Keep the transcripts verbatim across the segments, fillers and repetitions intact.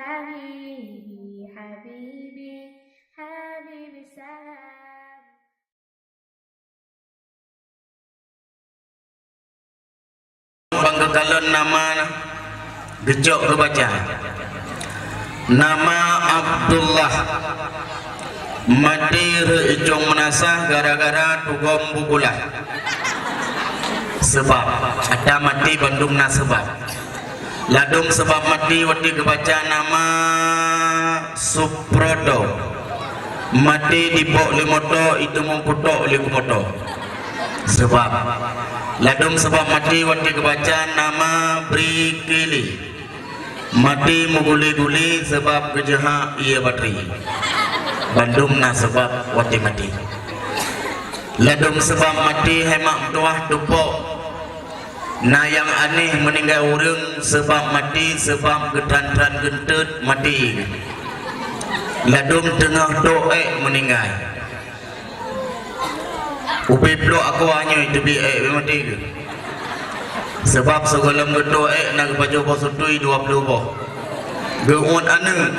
Habibi, habibi, habibi salam. Bang geukalon nama na, geucok geubaca. Nama Abdullah. Maté rhot icong meunasah gara-gara tugom bukulah. Seubab, ata maté bandum na seubab. Ladum seubab maté watée geubaca nama Suprodo. Maté dipok lé moto, iteumong putok lé moto. Seubab. Ladum seubab maté watée geubaca nama Brikili. Maté meuguli-guli seubab geujeuhak ié batri. Bandum na seubab watée maté. Ladum seubab maté hai mak meutuwah tupok. Na nyang aneh meuninggai ureuëng seubab maté, seubab geutran-tran geunteut maté. Ladum teungoh dok ék meuninggai. Ubé pluek akoe nyoe teubiet ék maté geuh. Seubab sigohlom geutoh ék na geupajoh boh sutui dua ploh boh. Geuuet aneuëk.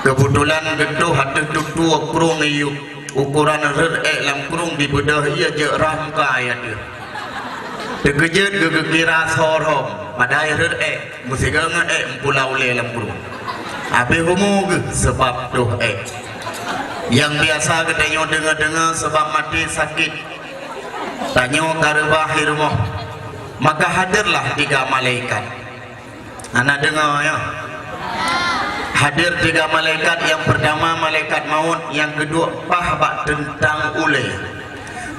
Keubeutulan geutoh ateueh tutoe krueng iyup. Ukuran rhot ék lam krueng dibeudôh ié jeuet rhah muka ayat deuh. Teukeujeuet geuh geukira soe rhom, padahai rhot ék, meusigoe ngon ék meupulau lé lam krueng. Habéh umu geuh seubab toh ék. Nyang biasa geutanyoe deungoe-deungoe seubab maté sakét. Tanyoe ka reubah i rumoh. Maka hadirlah tiga malaikat. Hana deungoe, ya? Hadir tiga malaikat, nyang peurtama malaikat maut, nyang keudua paih bak teuntang ulée.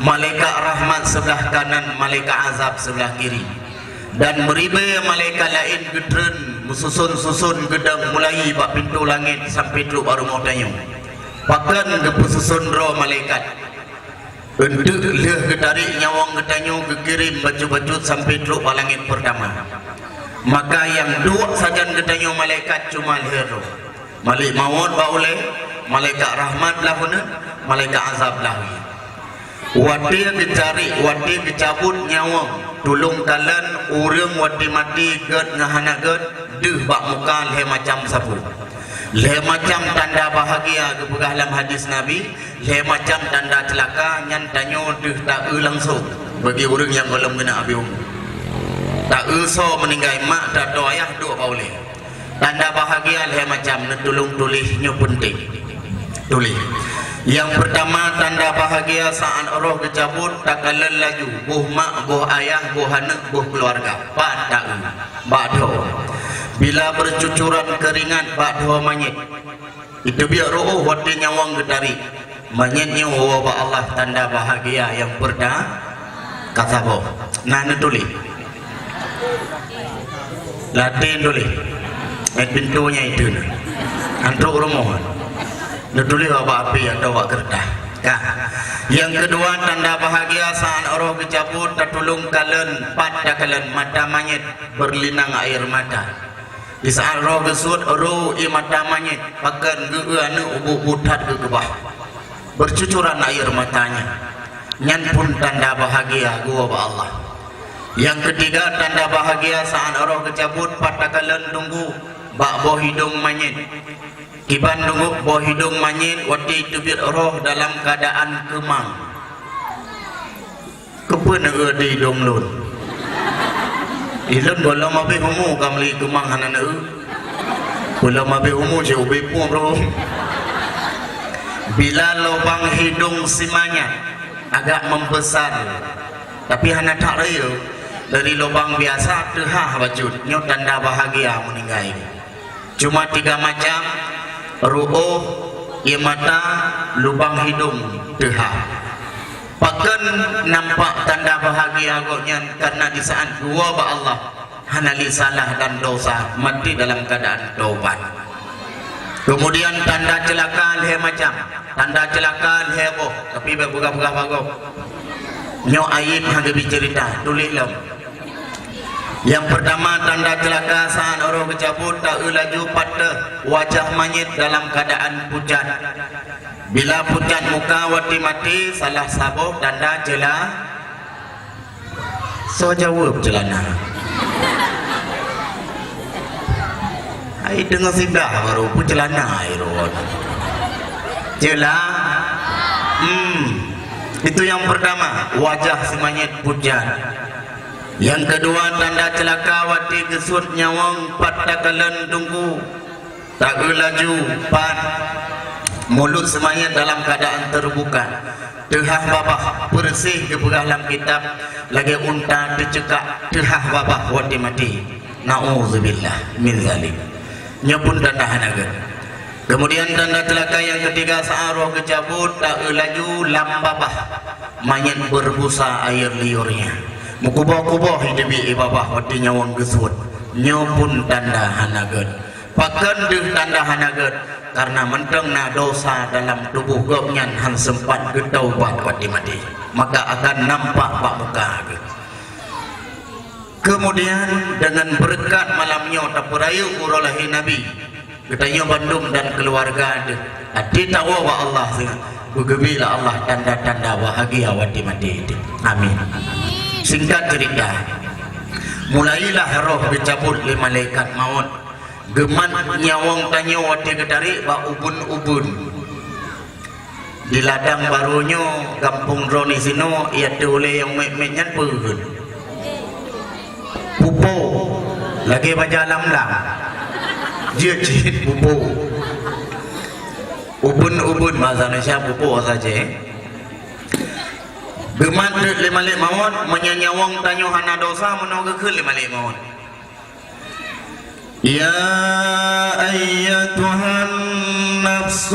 Malaikat rahmat seublah kanan, malaikat azab seublah kiri. Dan meuribée malaikat laén geutreun meususon-suson geudong mulai bak pintoe langét sampoe trok bak rumoh tanyoe. Pakon geupeususon droe malaikat? Eunteuk lheueh geutarék nyawöng geutanyoe geukirém bacut-bacut sampoe trok bak langét peurtama. Maka nyang duek sajan geutanyoe malaikat cuma lhée droe. Malaikat maut bak ulée, malaikat rahmat blah uneuen, malaikat azab blah uneuen. Watée geucari, watée geucabot nyawöng, tulông kalon ureuëng watée maté gét ngon hana gét deuh bak muka lhée macam sapeue. Lhée macam tanda bahagia geupeugah lam hadis Nabi, lhée macam tanda ceulaka nyan tanyoe deuh taeu langsong bagi ureuëng nyang gohlom geunak habéh umu. Taeu soe meuninggai, mak, tato, ayah duek bak ulée. Tanda bahagia lhée macam, neutulông tuléh nyoe peunteng. Tuléh. Nyang peurtama tanda bahagia saát roh geucabot, takalon laju boh mak, boh ayah, boh aneuëk, boh keuluwarga. Pat taeu? Bak dhoe. Bila bercucuran keuringat bak dhoe manyét. Iteubiet reuôh watée nyawöng geutarék. Manyét nyoe woe bak Allah tanda bahagia nyang peurta-, ka saboh. Na neutuléh? Latén tuléh. Ngon pintoe nyan itu na. Antrok rumoh. Neutuléh bak api atau bak keureutah. Ka. Nyang keudua tanda bahagia saát roh geucabot tatulông kalon, pat takalon, mata manyét berlinang air mata. Di saát roh geusuet ro ie mata manyét, pakon geu-eu aneuëk ubuk-ubuk that geukeubah. Bercucuran air matanya. Nyan pun tanda bahagia geuwoe bak Allah. Nyang keutiga tanda bahagia saát roh geucabot pat takalon tunggu bak boh hidông manyét. Kiban tunggu boh hidông manyét watée teubiet roh dalam keuadaan keumang. Keupeue neueu di idông lôn? Ilôn gohlom habéh umu ka meuli keumang hana neueu. Gohlom habéh umu cit ubé pueng rhom. Bila lubang hidông si manyét agak membesar, tapi hana that rayeuk, dari lubang biasa teuhah bacut, nyoe tanda bahagia meuninggai. Cuma tiga macam, ruôh, ie mata, lubang hidông, teuhah. Pakon nampak tanda bahagia gobnyan? Karena di saat geuwoe bak Allah, hana lé salah dan dosa, maté dalam keadaan taubat. Kemudian tanda ceulaka lhée macam, tanda ceulaka lhée boh, tapi bék peugah-peugah bagoe. Nyoe aib hana geubi ceurita, tuléh lom. Nyang peurtama tanda ceulaka saát roh geucabot, taeu laju pat teuh wajah manyét dalam keuadaan pucat. Bila pucat muka watée maté salah saboh tanda ceula-, soe jaweueb ceulana? Hai, teungoh siblah baru peuceulana hai ruwon. Jeulaih? Hmm. Itu yang pertama, wajah si manyét pucat. Yang kedua, tanda celaka watée geusuet nyawöng pat takalon teungku. Taeu laju pat. Mulut si manyét dalam keadaan terbuka. Teuhah babah, peureuseh geupeugah lam kitab, lagée unta teuceukak teuhah babah watée maté. Nauzubillah min zalik. Nyoe pun tanda hana gét. Kemudian tanda celaka yang ketiga, saat roh geucabut, taeu laju lam babah manyét berbusa air liurnya. Meukuboh-kuboh teubiet babah watée nyawöng geusuet. Nyoe pun tanda hana gét. Pakon deuh tanda hana gét? Karena mantong na dosa dalam tuboh gobnyan hán seumpat geutaubat watée maté. Maka akan nampak bak muka geuh. Kemudian, dengan beureukat malam nyoe tapeurayeuk uroe lahé Nabi, geutanyoe bandum dan keuluwarga deuh até tawoe bak Allah singoh, beugeubri lé Allah tanda-tanda bahagia watée maté teuh. Amin. Singkat cerita, mulailah roh geucabut lé malaikat mawöt, geumat nyawöng tanyoe watée geutarek bak ubun-ubun. Di ladang barô nyoe, gampông droeneuh sinoe, ié teuh ulée nyang mét-mét nyan peue kheun? Pupo. Lagée baja lam-lam. Jeuet cit pupo. Ubun-ubun bahasa Indonesia pupo saja. Geumat teuk lé malaikat mawöt, meunyoe nyawöng tanyoe hana dosa, meunoe geukheun lé malaikat mawöt. يا أيتها النفس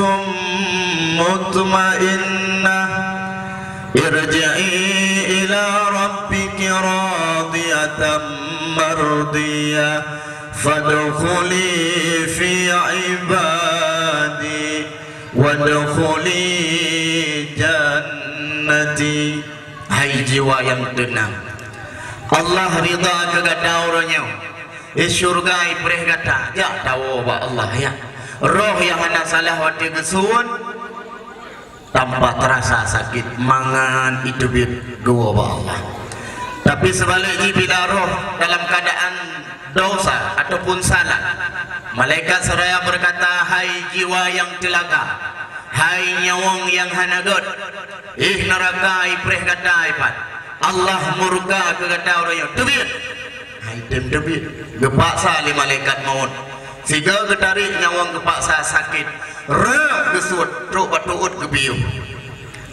المطمئنة ارجعي إلى ربك راضية مرضية فادخلي في عبادي وادخلي جنتي. Hai jiwa nyang teunang, Allah ridha keu gata uroe nyoe. Di syeuruga ipreh gata, jak tawoe bak Allah, ya. Roh nyang hana salah watée geusuet, tanpa terasa sakét mangat iteubiet geuwoe bak Allah. Tapi seubalek jih, bila roh dalam keuadaan dosa ataupun salah, malaikat seuraya beukata, "Hai jiwa nyang ceulaka, hai nyawöng nyang hana gét, ih neuraka ipreh gata ipat. Allah murka keu gata uroe nyoe. Teubiet!" Hai, tem teubiet. Geupaksa lé malaikat mawöt. Sigoe geutarek nyawöng geupaksa sakét. Reueb geusuet, trok bak teuôt geubiôh.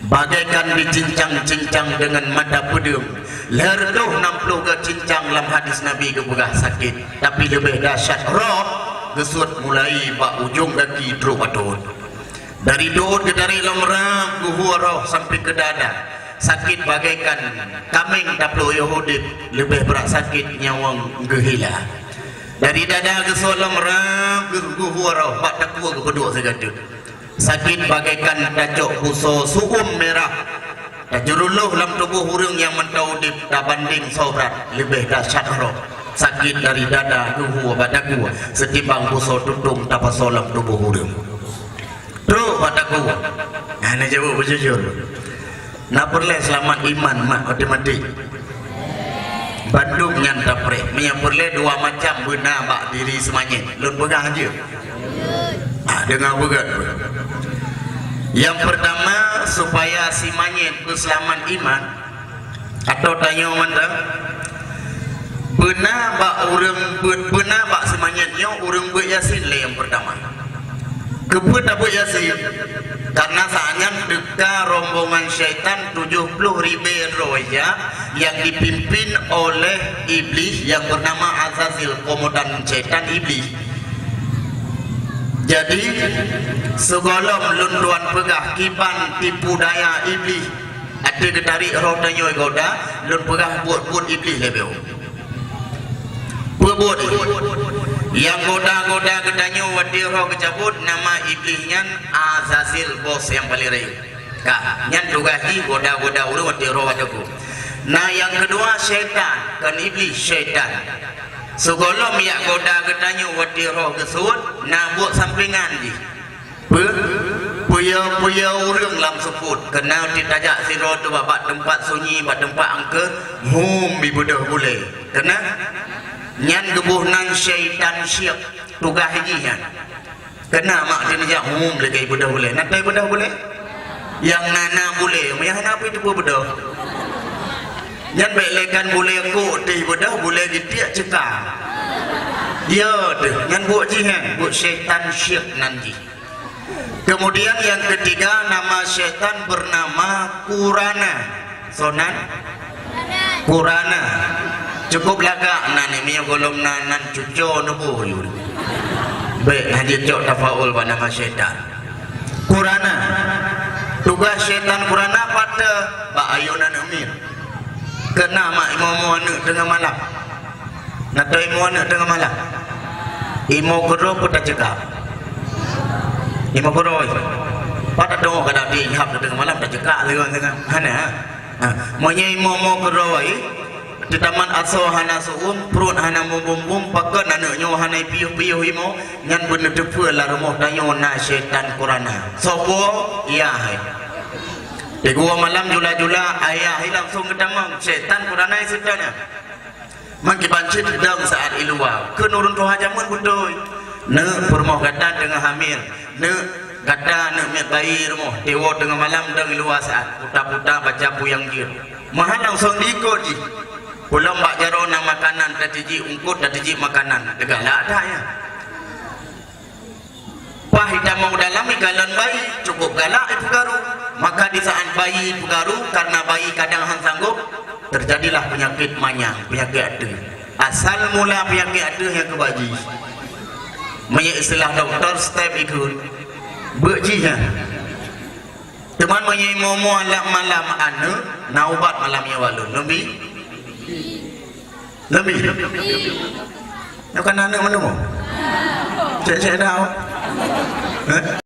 Bagaikan dicincang-cincang deungon mata peudeueng. Lhèe reutôh nam ploh goe cincang lam hadis Nabi geupeugah sakét. Tapi leubeh dahsyat roh geusuet mulai bak ujong gaki trok bak teuôt. Dari teuôt geutarek lom rab geuhue roh sampoe keu dada. Sakét bagaikan kaméng taploh yoh udeb, leubeh brat sakét nyawöng geuhila. Dari dada geusuet lom rab geu-, geuhue roh bak takue geupeuduek sigateuk. Sakét bagaikan tacok busoe su'uem mirah, tajeurulôh lam tuboh ureuëng nyang mantong udeb tabandéng soe brat, leubeh dahsyat roh. Sakét dari dada geuhue bak takue seutimbang busoe tutong tapasoe lam tuboh ureuëng. Trok bak takue. Hana jaweueb beujujur. Na peureulée seulamat iman mak otomatik. Bandum nyan tapreh. Meunyoe peureulée dua macam beuna bak diri seumanyét. Lôn peugah jeuet. Ah, deungoe beugét. Nyang peurtama, supaya si manyét beuseulamat iman, atau tanyoe mantong, beuna bak ureuëng beuet, beuna bak si manyét nyoe ureuëng beuet Yasin lé nyang peurtama. Keupeue tabeuet Yasin? Karena saát nyan teuka rombongan syaitan tujoh ploh ribée droe nyang dipimpin oleh Iblih nyang bernama Azazil, komandan syaitan Iblih. Jadi, sigohlom lôn tuan peugah kiban tipu daya Iblih, até geutarek roh tanyoe goda, lôn peugah buet-buet Iblih leubeh. Peubuet nyang goda-goda geutanyoe watée roh geucabut, nama Iblih nyan Azazil, bos nyang paleng rayeuk. Ka, nyan tugaih jih goda-goda ureuëng watée roh geucabut. Na nyang keudua syaitan, kon Iblih, syaitan. Sigohlom jak goda geutanyoe watée roh geusuet, na buet sampingan jih. Peu-, peue-peue ureuëng lam seupôt, keunan teutajak sidroe teuh bak teumpat sunyi, bak teumpat angkeu, hum, ibeudôh bulée. Keunan nyan geuboh nan syaitan syek. Tugaih jih nyan. Keunan mak teuh neujak, hmm, lagèe beudôh bulèe. Na teuh beudôh bulèe? Nyang na-na bulèe, meunyo hana pih teupeu beudôh. Nyan bèk lé kan bulèe kok teuh beudôh, bulèe gitiek ceuka. Ya teuh, nyan buet jih nyan, buet syaitan syek nan jih. Kemudian yang ketiga, nama syaitan bernama Kurana. Soe nan? Kurana. Cukup lagak nan ni, meunyoe gohlom nan, nan cuco neuboh yue. Bèk, hana jicok tafaul bak nama syaitan. Kurana. Tugaih syaitan Kurana pat? Bak ayôn aneuk miet. Keunan mak imoe-moe aneuk teungoh malam. Na teuh imoe aneuk teungoh malam. Imoe keudroe peue taceuka? Imoe keudroe. Pat tadeungoe kadang di ihab teungoh malam taceuka teungoh-teungoh. Hana, ha? Ha, meunyoe imoe-moe keudroe, teutamat asoe hana seuuem, pruet hana mubuem-buem, pakon aneuk nyoe hana piôh-piôh imoe, nyan beuneuteupeu lam rumoh tanyoe na syaitan Kurana. Soe po? Yah hai. Teungoh malam jula-jula, ayah hai langsung geutamong, syaitan Kurana hai seutôt nyan. Meukiban cit dong saat i luwa, keu ureueng tuha jameun beutôi. Neuk, peurumoh gata teungoh hamil. Neuk, gata neuk miet bayi rumoh, tiwoe teungoh malam dong i luwa saat, puta-puta baca puyang jeuet. Meuhan langsung diikot jih. Pulang bak jaroe na makanan, tatijik eungkôt, tatijik makanan. Teugalak that nyan. Paih itamong dalam ikalon bayi, cukup galak ipeugaru. Maka di saat bayi ipeugaru, karena bayi kadang han sanggob, terjadilah penyakit manyang, penyakit ateueh. Asal mula penyakit ateueh nyang keubah jih. Meunyoe istilah dokto, step ikheun. Beuet jih nyan. Teuma meunyoe imoe-moe lam malam aneuk, na ubat malam nyoe bak lôn. Lôn bi? Lôn bi? Nyoe kan aneuk mandum. Cek-cek dah. Eh?